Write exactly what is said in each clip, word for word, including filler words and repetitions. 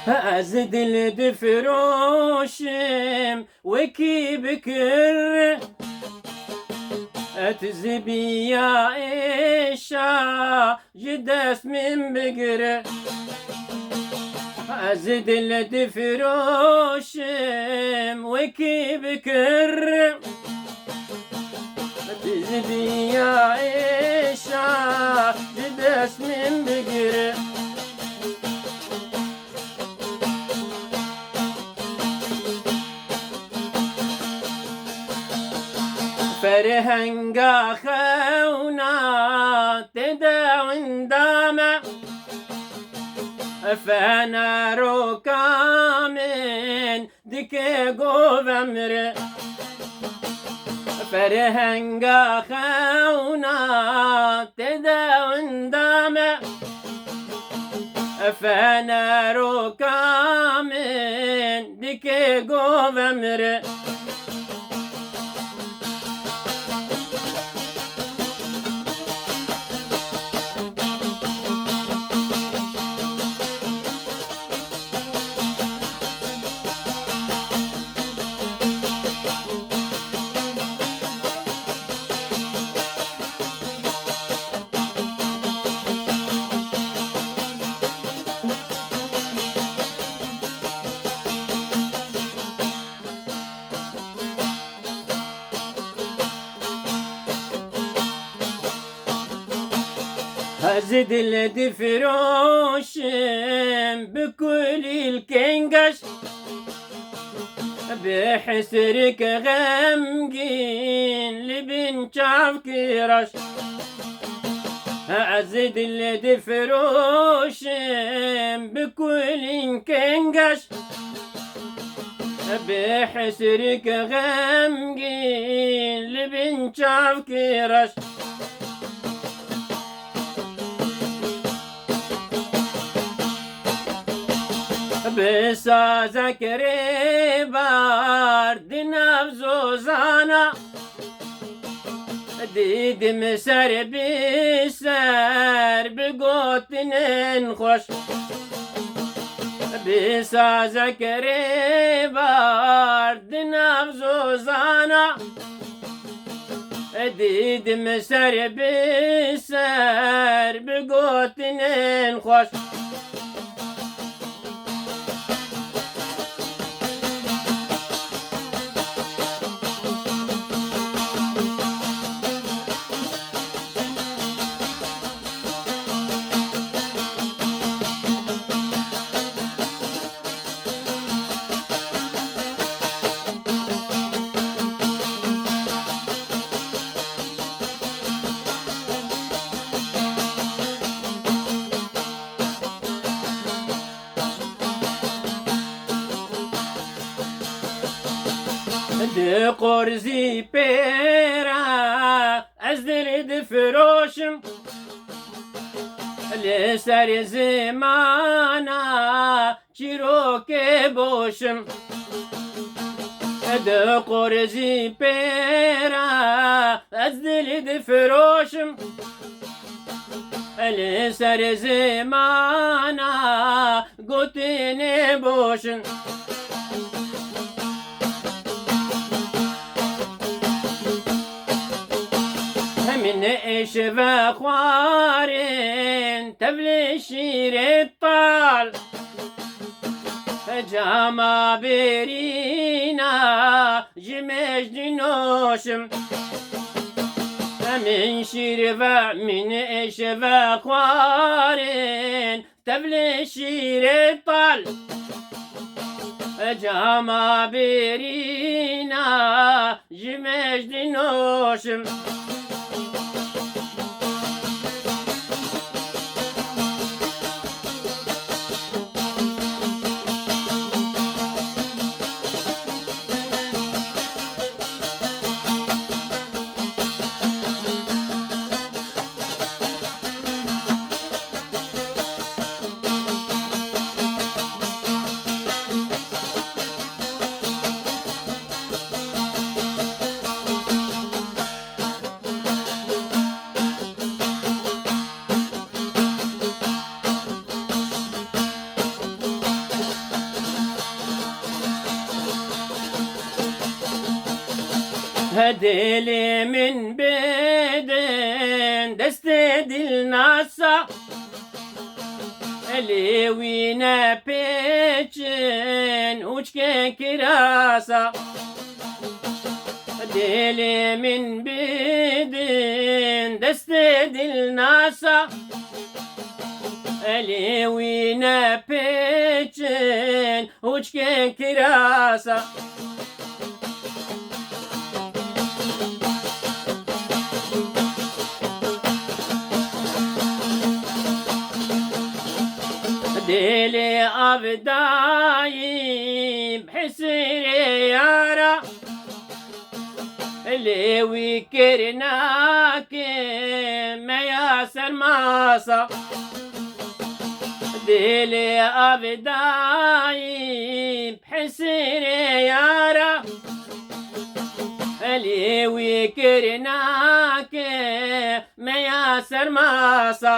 Ez dil difiroşim wekî bikir. Et zibiya êşa ji dest min bigire. Ez dil difiroşim wekî bikir. Bizibiya êşa ji dest min bigire. Ferhenga xewna tê de winda me. Feneroka min dike govemre. Ferhenga xewna tê de winda me. Feneroka min dike govemre. Ez dil difiroşim bi kulîlkên geş, bi hisirik xemgîn li bin çavkî reş. Ez dil difiroşim bi kulîlkên geş, bi hisirik xemgîn li bin çavkî reş. Bi sazek rêbar di nav zozana, dîdim ser bi ser bi gotinên xweş. Bi sazek rêbar di nav zozana, dîdim ser bi ser bi gotinên xweş. Di qorzî pêra ez dil difiroşim, li ser zimana çîrokê boşim. Di qorzî pêra ez dil difiroşim, li ser zimana gotinê boşin. Min êş ve xwarin tevlê şîrê tal. Cama bêrîna ji mêj dinoşim. Min şîr ve min êş ve xwarin tevlê şîrê tal. Cama bêrîna ji mêj dinoşim. Dilê min bidin destê dilnasa, lê wî nepêçin ûçkên kirasa. Dilê min bidin destê dilnasa, lê wî nepêçin ûçkên kirasa. Dilê avdayî bi hesirê yara, lê wî kir nake meya sermasa. Dilê avdayî bi hesirê yara, lê wî kir nake meya sermasa.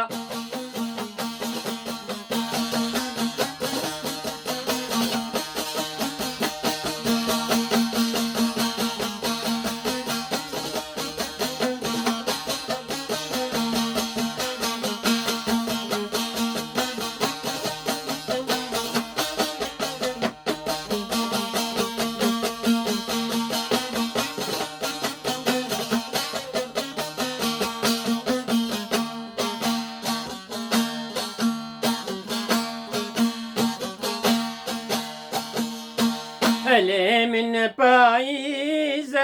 Lê min payîz e,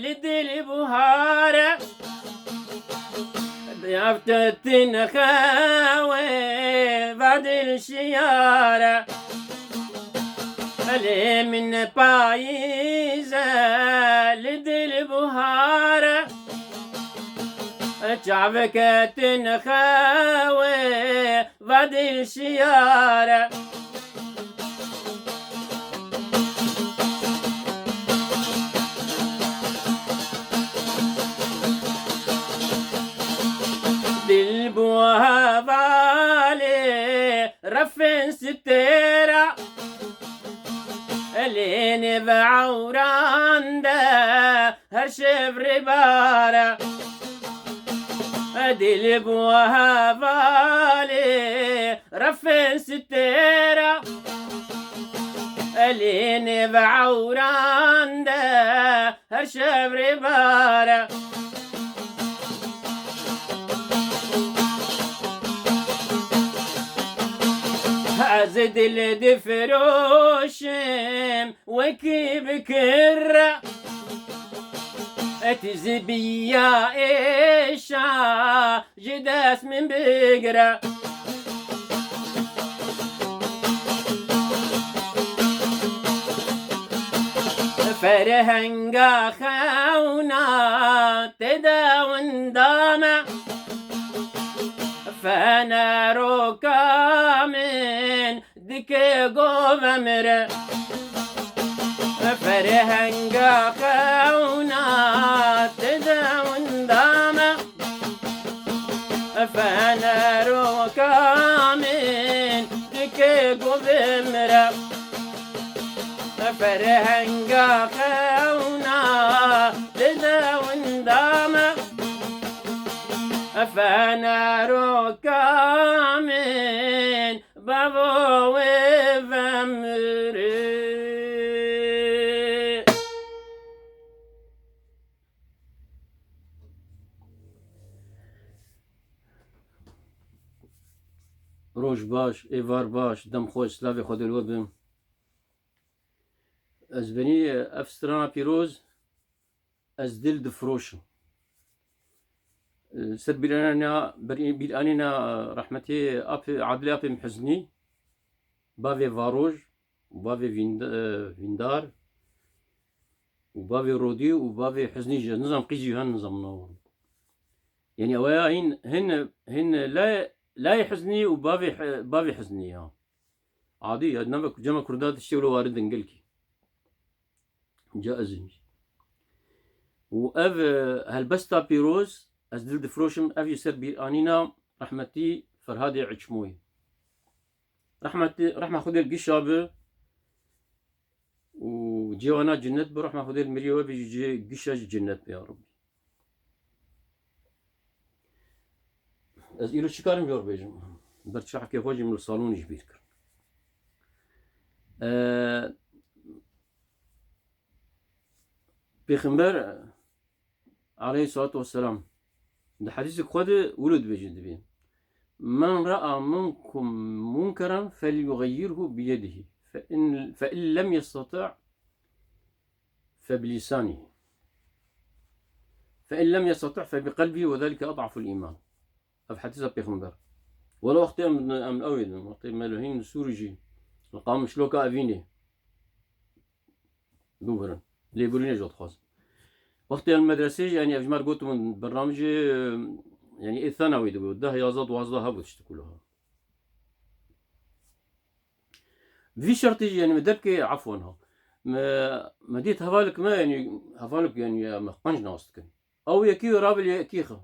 li dil buhar e. Bi aftetin xewe va dil şiyar e. Lê min payîz e, li dil buhar e. Çaveke tin xewe va dil şiyar e. Dil bû hevalê refên sitêra, lê nêv ewran de her şev rêbar e. Dil bû hevalê refên sitêra, lê nêv ewran de her şev rêbar e. Ez dil difiroşim wekî bi kir e. Tîzibiya êşa ji dest min bigire. Ferhenga xewna tê de winda me. Feneroka min dike govemre. Ferhenga xewna tê de winda me. Feneroka min dike govemre. Ferhenga xewna tê de winda me. Feneroka min bavo wê vemrê. Roj baş, êvar baş, dem xweş, slavê Xwedê li we bin. Ez benî ev strana pîroz, Ez dil difiroşim. Ser bîranîna, bir-, bîranîna rehmetî apê, Adilê apê min Huznî, bavê Varoj û bavê Vînd-, e, Vîndar û bavê Rodî û bavê Huznî jî, nizam qîz jî hen nizam na. Yanî ew ya hîn, hin, hin lay, layê Huznî û bavê Hu-, bavê Huznî ya. Adî ya, nava ku cema Kurda tiştê wilo waridin gelkî. Ca ez in jî. Û ev, e, helbesta pîroz, ez dil difiroşim, ev ji ser bîranîna rehmetî Ferhadê Eçmoyê. Rehmetî, rehma Xwedê li gişa bi û Cihana cinnet bi rehma Xwedê li miriyê we bêjî, cihê gişa jî cinnet be ya Rabbî. Ez îro çi karim jor bêjim? Ber çaxkê xwe jî min li salonê jî bîr kir. Ee, Pêxember aleyhissalatu vesselam di hedîsek xwe de wilo dibêje, dibê: "Men ra'a minkum munkeran felyughayyirhu biyedihi. Fe in, fe in lem yestati' fe bilisanihi. Fe in lem yestati' fe bi qelbihi ve zalike ad'aful iman." Ev hedîsa Pêxember. Wela wextê em, em ew ê din, wextê me li hîn Sûrî jî, li Qamişloka Evînê. Bibirin. Lêborînê ji xwe dixwazin. Wextê em medresê jî, yanî ev ji me re gotin, bernamijê, yanî ê thena wê digot, deh, yazdeh, duwazdeh hebû tiştik wilo ha. Vî şertî jî, yanî me derbkê efwan ha. Me, me dît hevalek me, yanî hevalek, yanî me qenc nas dikin. Ew yekî rabê li yekî xwe.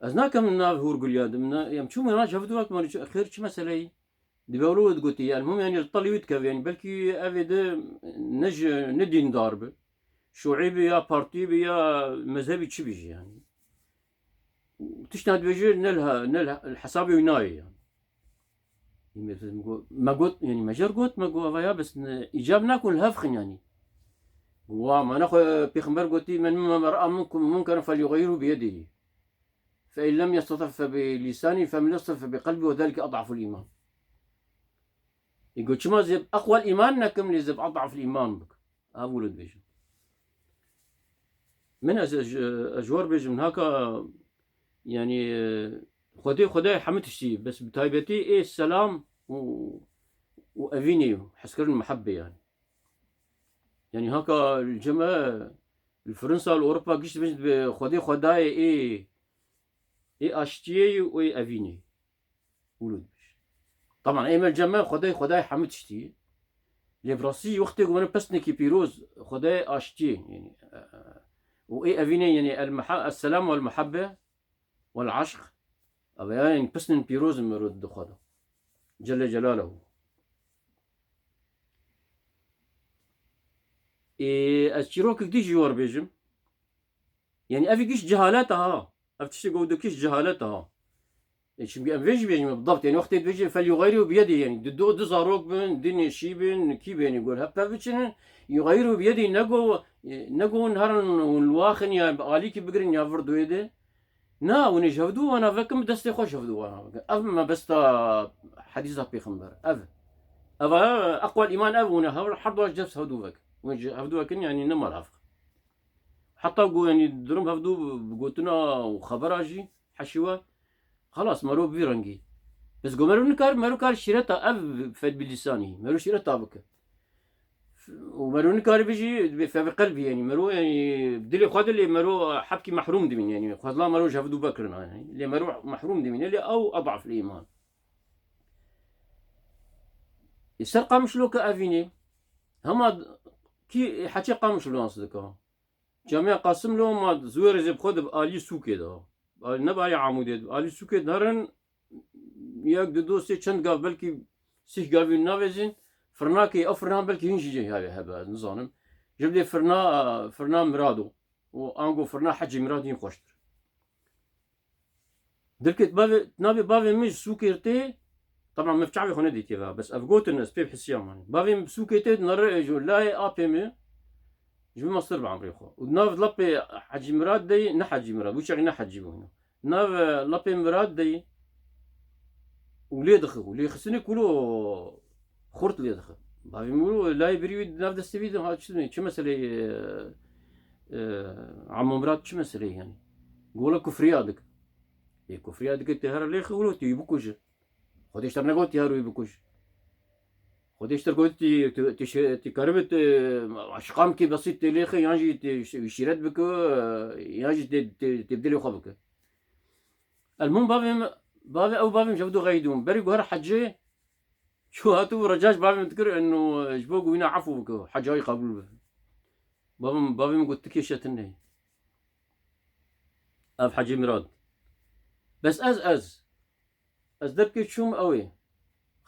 Ez nakem nav hûrgiliya de, min na, em çû min na ji hev du wek, min çi, xêr çi meseleyî? Dibe wilo digotî, el mum, yanî li telî wî dikeve, yanî belkî ev ê de ne ji, ne dîndar bi. Şûî bi ya partî bi ya mezhebî çi bi jî yanî. Tişta dibêje ne li ha-, ne li ha-, li hesabê wî nayê yanî. Yê me, me got, me got, yanî me jê re got, me got, eva ya bes ne, îcab nakun li hev xin yanî. Wa mana xwe Pêxember gotî, "Men, men ra'a minkum munkeran felyughayyirhu biyedihi. Fe in lem yestati' fe bi lisanihi, fe in lem yestati' fe bi qelbihi ve zalike ad'aful iman." Ê got, çima zê bi eqwal iman nekim, lê zê bi ad'aful iman bik. Ev wilo dibêjin. Min ez, ez, ez ji we re bêjim, haka, yanî, Xwedê, Xwedayê hemû tiştî, bes bi taybetî ê selam û, û evînê û hezkirin muhebbê yanî. Yanî haka li cem me, li Fransa, li Ewropa gişt dibêjin, dibe Xwedê, Xwedayê ê, ê aştiyê û ê evînê. Wilo dibêje. Taban, ê me cem me Xwedayê, Xwedayê hemû tiştî ye. Lê bi rastî wextê ku me pesnekî pîroz, Xwedayê aştiyê, yanî, e, û ê evînê, yanî el meha-, el selam wel muhabbe wel aşq. Ev yanî pisnin pîroz in mero di xwe de. Celle Celaluhu. Ê, ez çîrokek dî jî we re bêjim. Yanî ev giş cehalet e ha. Ev tiştê ku ew dike giş cehalet e ha. E, çimkî em vê jî bêjin bi dabt. Yanî wextê dibêjin "fel yuxeyrî biyedî", yanî di do du zarok bin, du nêşî bin, kî bin, yanî gor hep pev biçinin. "Yuxeyrî biyedî", ne go, e, ne go hûn herin hûn li waxin ya bi alîkî bigirin ya vir doyê de. Na, hûn ê ji hevdû wana vekin, bi destê xwe ji hevdû wana vekin. Ev mebesta hedîsa Pêxember. Ev. Ev e, eqwal îman ev hûn ê hev-, her du ji dest hevdû vekin. Hûn ji hevdû vekin, yanî ne mala ev. Heta ku, yanî, durum hevdû bi gotina û xebera jî heşî we, xelas, mero bi vî rengî. Bes ku mero nikar, mero kar şîreta ev fed bi lîsanî. Mero şîreta bike. Û mero nikare bijî, dibê fe bi qelbî, yanî, mero, yanî, dilê xwe de lê mero hepkî mehrûm dimîn, yanî, xwezla mero ji hevdû vekirina, yanî. Lê mero mehrûm dimîne, lê ew ed'af li îman. Ê ser Qamişloka Evînê, hema kî heçê Qamişlo nas dika. Camîya Qasimlo ma ziwê rêzê bi xwe de bi alî sûkê de. Alî, ne bi alî Amûdê de, bi alî sûkê de herin, yek, du, du, sê, çend gav, belkî sîh gavî navêzin, firnakê, ew firna belkî hîn jî cihê hebe, hebe, ez nizanim. Ji bilê firna, firna Mirado û ango firna Hecî Mirad hîn xweştir. Dilkê bavê, navê bavê min ji sûkê tê, taban min çavê xwe nedîtiye ve, bes ev gotin ez pê bi hisiya mane. Bavê min bi sûkê tê, nare ji layê apê min, ji min mestir bi emrê xwe. Û nav lapê Hecî Mirad dey, ne Hecî Mirad, wî çaxî ne Hecî bû hîna. Nav, e, lapê Mirad dey û lê dixe û lê xistinê kulo xurt lê dixe. Bavê min wilo layê birî wî nav destê wî de ha çi, çi meseleyê, e, e, Amo Mirad çi meseleyê yanî? Gola kufriya dike. Ê kufriya dike tê here lê xewlo tê wî bikuje. Xwedê ji te negot tê her wî bikuj. Xwedê ji te got tê, tê, tê şi-, tê karibe tê aşiqam kê besît tê lê xe yan jî tê şi-, şîret bike, yan jî tê, tê, tê bi dilê xwe bike. Elmûm bavê min, bavê ew bavê min ji hevdû xeyîdûn. Berî ku her hecê çû hatibû reca ji bavê min dikir, eno ji bo ku wîna efû bike, heca wî qebûl be. Bavê min, bavê min got, "Tu kêşe tune." Ev Hecî Mirad. Bes ez, ez, ez derbkê çûm ew ê.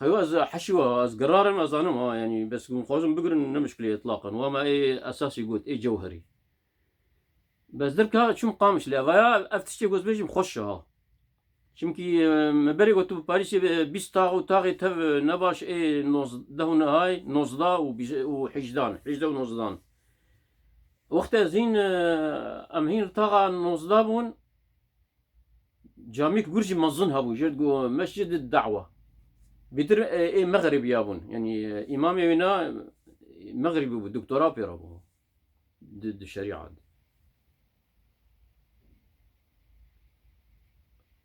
Heyo ez heşî wa, ez girar im, ez zanim ha, yanî bes hûn xwazin bigirin ne mişkilê îtlaqan. Wa me ê esasî got, ê cewherî. Bes derka çûm Qamişlê. Vaya ev tiştê ku ez bêjim xweş e ha. Çimkî, e, me berê got tu Parîsê, e, bîst tax û taxê tev, e, nebaş ê nozdeh û nehayê, nozdeh û bîst û hejdan, hejde û nozdan. Wextê ez hîn, e, em hîn li taxa nozdeh bûn, camîk gur jî mezin hebû, jê digo Mescid Da'wa. Bîtir, e, ê Mexribî ya bûn. Yanî, e, îmamê wî na Mexribî bû, doktora pê re bû. Di, di şerîat.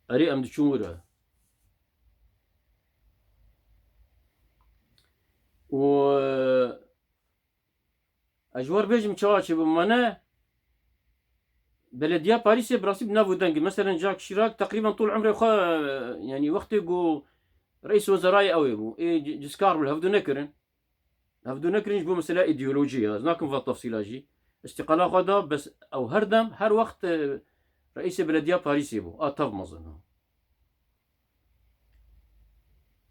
Erê em diçûn wir e. Û, e, ez ji we re bêjim çawa çêbû. Me ne belediya Parîsê bi rastî bi nav û deng. Meselen Jacques Chirac teqrîben tol umrê xwe, e, yanî wextê ku reîs wezerayê ew ê bû. Ê Giscard bû, li hevdu nekirin. Hevdu nekirin ji bo mesela îdeolojî ya. Ez nakim va tefsîla jî. Îstîqala xwe da, bes ew her dem, her wext, e, reîsê belediya Parîsê bû. A tev mezin.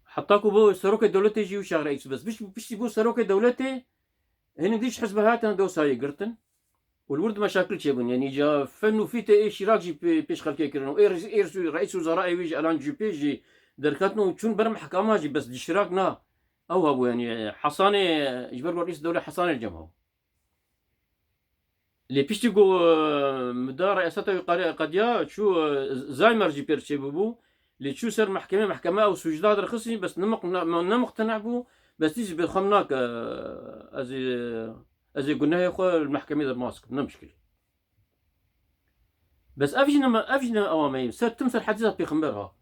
Heta ku bû serokê dewletê jî wî çax reîs bes. Pişt-, piştî bû serokê dewletê, hinek dî ji hizbe hatin dosayê girtin. Û li wir di meşakil çêbûn. Yanî ca fen û fîtê ê Şîrak jî pê-, pêş xelkê kirin. Û ê re-, ê re-, reîs wezerayê wî jî Alan Cûpê jî derketin û çûn ber mehkema jî, bes di Şîrak na. Ew hebû, yanî, Hesanê, ji ber ku reîs dewlê Hesanê cem hebû. Lê piştî ku, e, min da reyaseta wî qare-, qediya, çû, e, Zaymer jî pêr çêbûbû. Lê çû ser mehkemê, mehkeme ew sûcda derxistî, bes nemuq-, ne-, nemuqteneh bû, bes dî jî bêxem nake, ez ê, ez ê gunehê xwe li mehkemê de mas kim, ne mişkil. Bes ev jî ne me, ev jî ne ewa me yî. Ser tim ser hedîsa pêxember ha.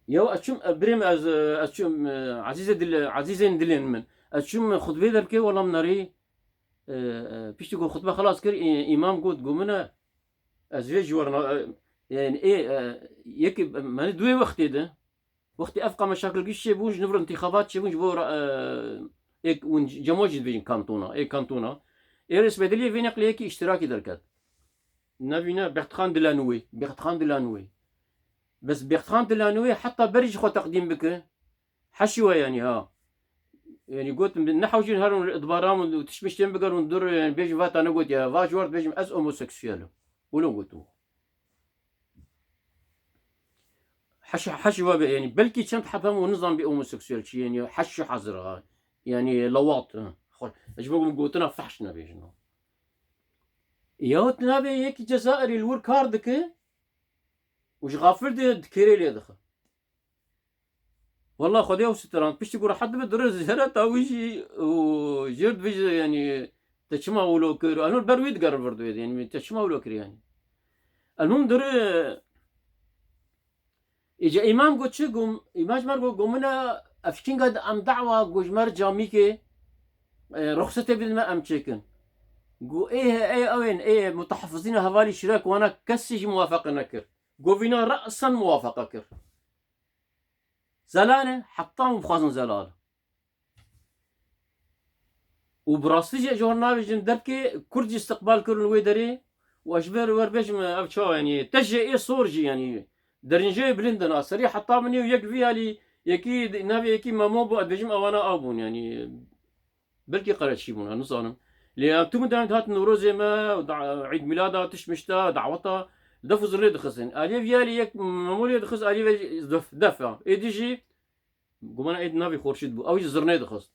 Yew ez çûm, e, birêm ez, e, ez çûm, e, ezîzê dil-, ezîzên dilên min. Ez çûm xutbê derkê, wela min nerî, e, e, piştî ku xutbe xelas kir, î-, îmam got, got min e, ez vê ji we re na-, e, yani, ê, e, yekî, me ne duê wextê de, wextê ev qa meşakil giş çêbûn, ji nû vir întîxabat çêbûn, ji bo ra-, e, êk hûn cemo jî dibêjin kantona, ê kantona. Ê rêsbediliyê vê neqlê yekî îştirakî derket. Nevî ne, Bextxan Dilanûyê, Bextxan Dilanûyê. Bes Bextxan Dilanûyê heta berî ji xwe teqdîm bike. Heşî we yanî ha. Yanî got, nehewcîn herin dibara min û tişt miştên bigerin dur, yanî bêjin va te negotiye. Va ji we re dibêjim ez homoseksüel im. Wilo got û. Heş, heş ve be, yani belkî çend heb hemû nizam bî homoseksüel çi, yani heş hazir ha. Yani lewat, ha. Xwe, ji bo gotina fehş nebêjin. Ya tu nabê yekî Cezayirî li wir kar dike û ji xafir de dikêrê lê dixe. Walla Xwedê ew sitirand. Piştî ku rehet dibe, dire zêreta wî jî û jêr dibêje, yanî te çima wilo kir? Anor ber wî digerin vir duyê, yanî te çima wilo kir yanî? Elmûm dire, îca îmam got çi? Got, îmam ji me re got, got min e, ev kînga di em dawa got ji me re camîkê, e, ruxsetê bidin me em çêkin. Got, ê, ê, ew ên, ê, mutehafizîna hevalî Şîrak wana kesî jî muwafeqe nekir. Got, vîna re'sen muwafeqe kir. Zelal e, heta hûn bixwazin zelal. Û bi rastî jî ji hor navêjin derkê Kurd jî istiqbal kirin wê derê û ez ji ber wer bêjim ev çawa, yanî te jê ê sor jî, yanî derinjeyê bilind in a serî heta min ê û yek vî alî yekî navê yekî Memo bû, ez dibêjim ewana ew bûn, yanî belkî qereçî bûn, ez nizanim. Lê em tu min deng hat Newrozê me, da-, Îd Mîlada, tişt mişta, daweta, def û zirnê dixistin. Aliyê vî alî yek Memo lê dixist, aliyê vê def, def a. Êdî jî Gumana êd navê Xurşîd bû. Ew jî zirnê dixist.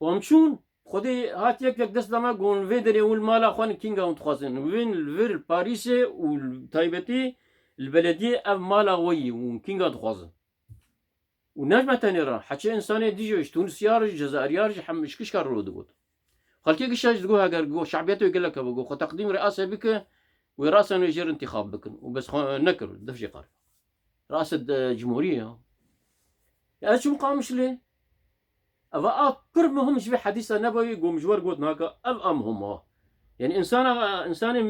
Û em çûn, Xwedê hat yek yek dest da me, gon vê derê hûn li mala xwe in, kînga hûn dixwazin. Win li vir Parîsê û li taybetî li belediyê ev mala we yî, hûn kînga dixwazin. Û ne ji me tenê re, heçê însanê dî jî, ji Tûnisya re jî, Cezayirya re jî, hem ji kişka re digot. Xelkê gişa jî digot, heger got şabiyetê wê gelek hebe, got xwe teqdîm rêasê bike, wê rêasên wê jê re întîxab bikin. Û bes xwe nekir, def jê qar. Rêasê, e, cumhuriyê ya. Ya ez çûm Qamişlê. Eva a pir muhim ji vê hedîsa nebawî, got min ji we re got naka, ev a muhim a. Yani insana, insanê,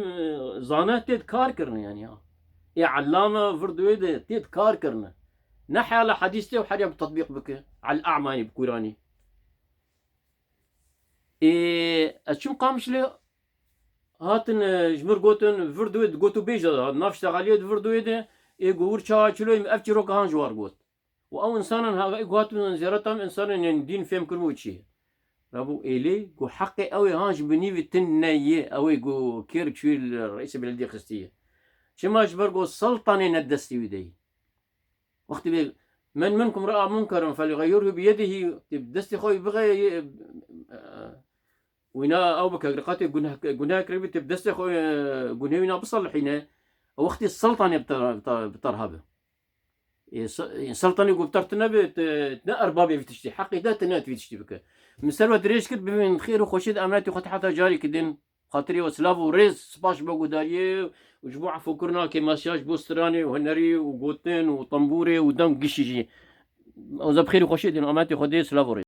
e, zane tê di kar kirine yani ya. Ê ellame vir di wê de tê di kar kirine. Ne heyala hedîs tê û her yek bi tetbîq bike. El a'ma yani bi kûranî. Ê, ez çûm Qamişlê, hatin, e, ji mir gotin, vir di wê, got û bêj de, nav ştexaliyê di vir di wê de, ê, got wir çawa çiloyê min, ev çîroka han ji war got. Û ew insanan ha guhatibûn ziyareta min, insanan yên dîn fêm kiribû çi ye. Rabû êlê ku heqê ew ê han ji binî vî tune ye, ew ê ku kêr çûyî li reîsê belediyê xistiye. Çima ji ber ku seltanê ne destê wî de ye. Wextî bê men minkum raa munkeran felyughayyirhu biyedihî, tê bi destê xwe wî bixê, wîna ew bike, qatê guneh, guneh kiribî, tê bi destê xwe, e, gunhê wîna biselihîne, ew wextî seltanê bi ter-, bi ter-, bi terha be. Ê, se-, ê, seltanê ku bi ter tune be, te, ne erbabê vî tiştî, heqê te tune tu vî tiştî bike. Min ser we dirêj kir, bibînin xêr û xweşî di emanetê xwe te heta carekî din. Xatirê we silav û rêz, spas ji bo guhdariyê û ji bo efokirina kêmasiya ji bo stranê û hunerî û gotin û tembûrê û deng gişî jî. Ew ze bi xêr û xweşî din, emanetê Xwedê, silav û rêz.